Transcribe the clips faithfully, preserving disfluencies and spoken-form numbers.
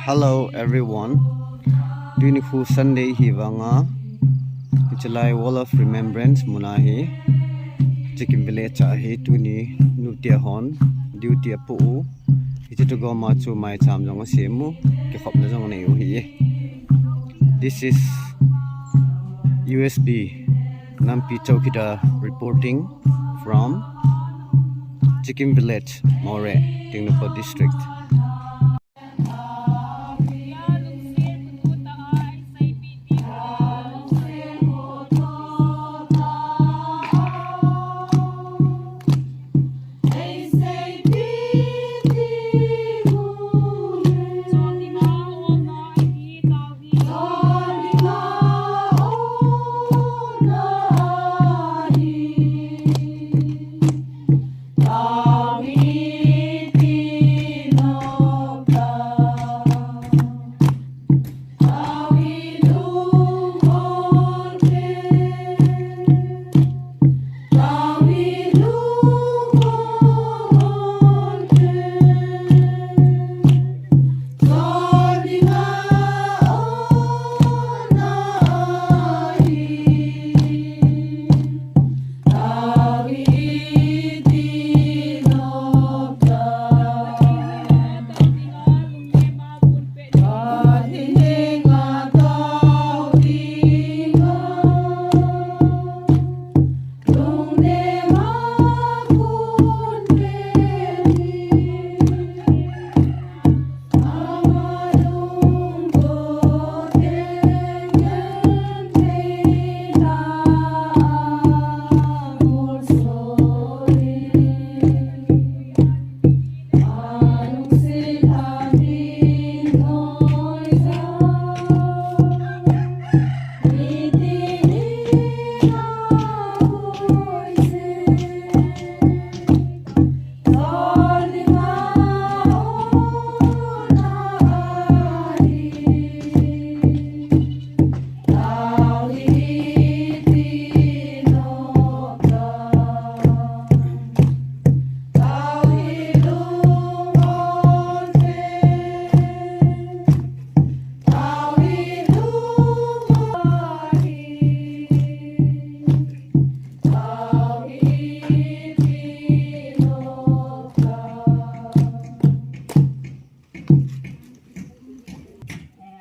Hello everyone. Tuni khu Sunday hi vanga, hichelai Wall of Remembrance muna hi, Chikim Village a hi tuni nutia hon duty apu u. Hiche tu goma chu maicham jong asem u, kikhopna jong nei u hi. This is U S B Nampi Chowkidar reporting from Chikim Village, Moreh, Tengnoupal District.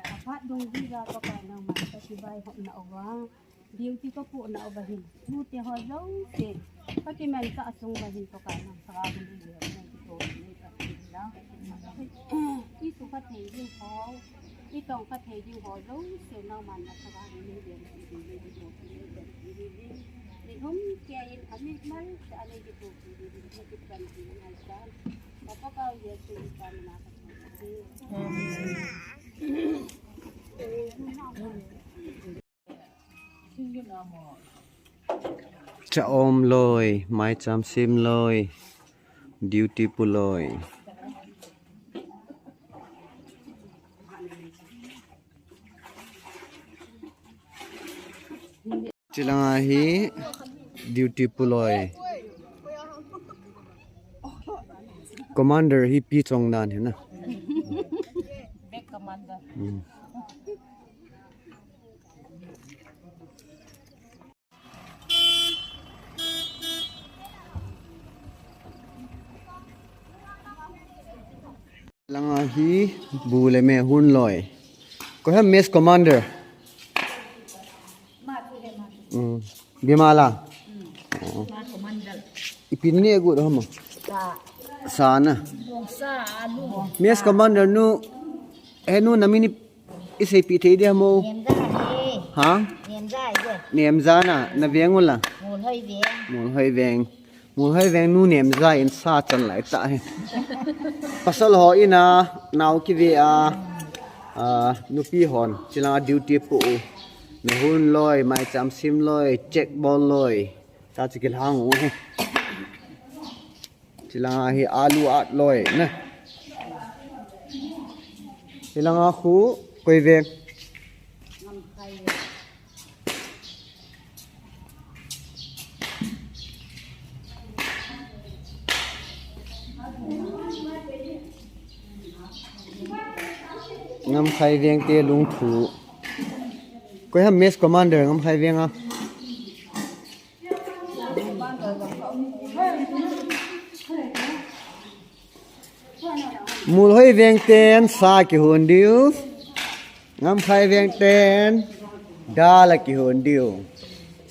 Aphat dungjuiya Pakai nangman kachibai hopna uva, duty kapohna uva hin, nute ho jouse, kakimanchah sung uva hin Pakai nang sanga hung nei le, nang kitoh nei ka ti la. Isuhkhah thei ding ho, itongkha thei ding ho jouse nangman nasanga hung nei le, nei kitoh nei ka ti le. Ni hum keiyin amit mal sa anei kitoh nei kitoh nei ka ti. Cha um loi, maicham sem loi, duty pu loi. Chilanga hi duty pu loi. Commander hi pi chong dan hi na. Big commander. Hmm. Langa hi bu le me hon loi. Koi ham mess commander? Hmm. Bimala. Hmm. Oh. Ipi ni agot ham? Sa. Sa na. Sa, alu. Mess commanger nu, he nu na min ipi Iseipi thei dia mo? Nemja hi. Ha? Nemja hi. Nemja na, na veng ula? Molhoi veng. Molhoi veng. Molhoi veng nu Nemja in sa chan lai ta hi. Pasal ho ina, nao kive a, a, nupi hon, chilanga duty pu u. Mehun loi, maicham sem loi, check bol loi. Ta chi kilhang u hi. Chilanga hi alu at loi na. Chilanga khu koi veng. Ngamkhai Veng te lungthu. Koi ham mess commander Ngamkhai Veng a? Mulhoi Veng ten sa kihon diu. Ngamkhai Veng ten dal a kihon diu.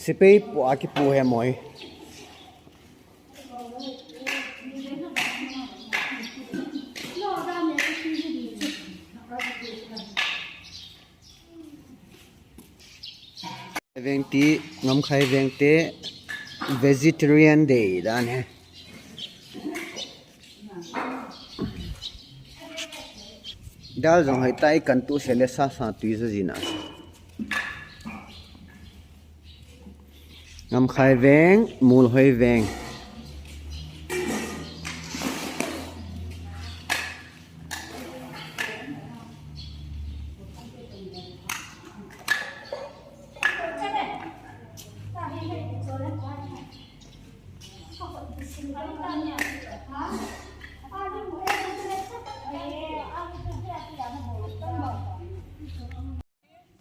Sepai pu a kipu he moi. Veng ti, Ngamkhai Veng te vegetarian day dan he. Dal jong hoi tai kan tu se le sa sa tui sa jina. Ngamkhai Veng, Mulhoi Veng.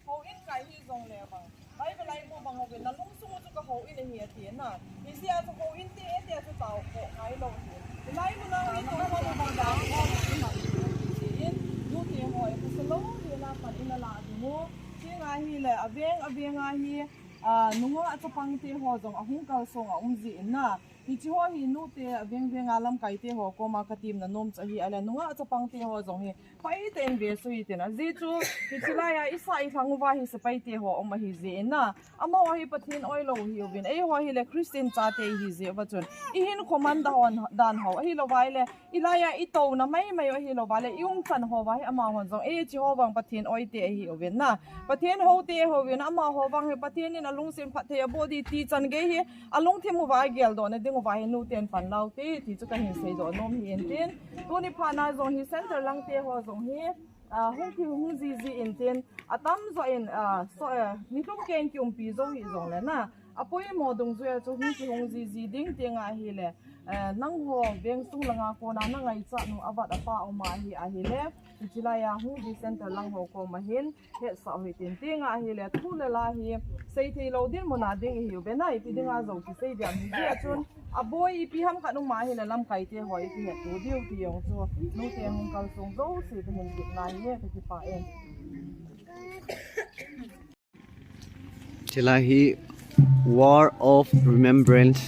Houin kai hi jong le bang. Bible lai bu bang houin na lungsung chu ka houin ahi ati na. Hi sia chu houin te te chu tao ko ngai lo hi. Lai bu na hi ko ko ba ba. Hi in nu te hoi ka salo hi la pan in la du mu. Chi nga hi le aveng aveng a hi. A nunga a chapang te ho jong ahung kal song a um ji in na. Hichi ho hi nu te aveng veng a lamkai te ho koma ka tim na nom cha hi a le nunga a chapang te ho jong hi. Pai ten ve sui ten a ji chu, hichi lai a i sa i thang uva hi sepai te ho um ahi ji in na. Amaho hi Pathen oi lo hi uvin. Eiho hi le Christian chate hi ji uva chun. I hin command da hon dan ho. Ahi lo vai le, i lai a i to na mai mai ahi lo va le, i um chan ho va hi amahon jong. Ei chi ho vang Pathen oi te ahi uvin na. Pathen ho te ho uvin, amaho vang hi Pathen in a lungsim phat thei a body ti chan gei hi. A lungthim uva a geldoh na ding uva hi nu ten pan lau te ti chu ka hin seidoh nom hi in tin. Tuni phat na jong hi center lang te ho jong hi, a, hung ki hung ji ji in tin. A tam jo in, a, so, a, ni thum ken ki umpi jo hi jong le na. A poimo dungjui a chu hung ki hung ji ji ding ti nga hi le. A, nang ho veng sung langa kona na ngaichat nu a vat a pa um ahi ahi le. Hichi lai a hung ji center lang ho koma hin. Hetsah hoi tin ti nga hi le thu le la hi sei thei lo din muna ding hi u be na ipi dinga jong ki sei diam hi dia chun a boi ipi ham khat um ahi le lamkai te hoi ipi het tu diu ti jong chu nu te hung kal sung jo si te hin kit na hi le ka kipa e. Chila hi Wall of Remembrance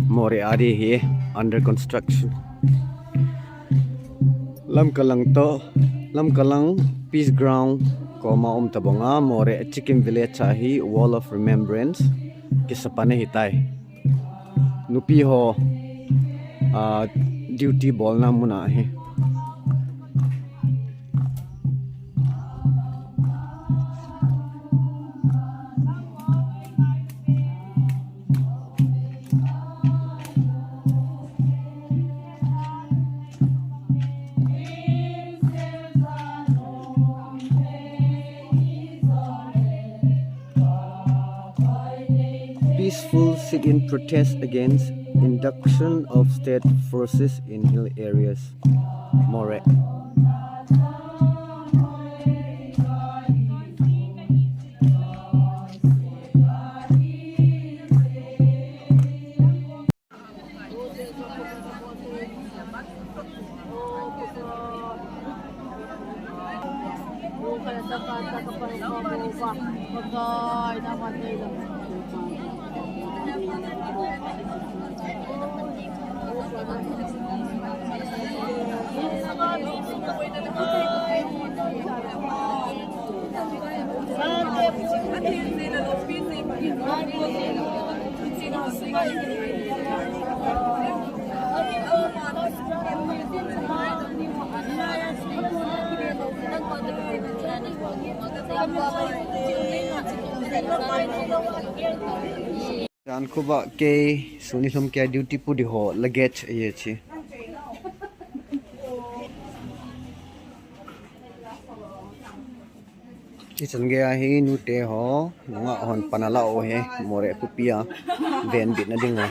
Moreh a di hi under construction. Lamka lang to, Lamka lang Peace Ground koma um tabang a Moreh Chicken Village a hi Wall of Remembrance kisapane hitai. Nupi ho, ah, duty bolna muna hi. Peaceful sit-in protest against induction of state forces in hill areas. Moreh. Jan khuba kei suni lhum kei duty pu di ho luggage ye chi. Ichan gei a hi nute ho, nungah hon pan ala u hi, Moreh khopi a, venbitna ding a.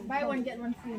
Buy one, get one free.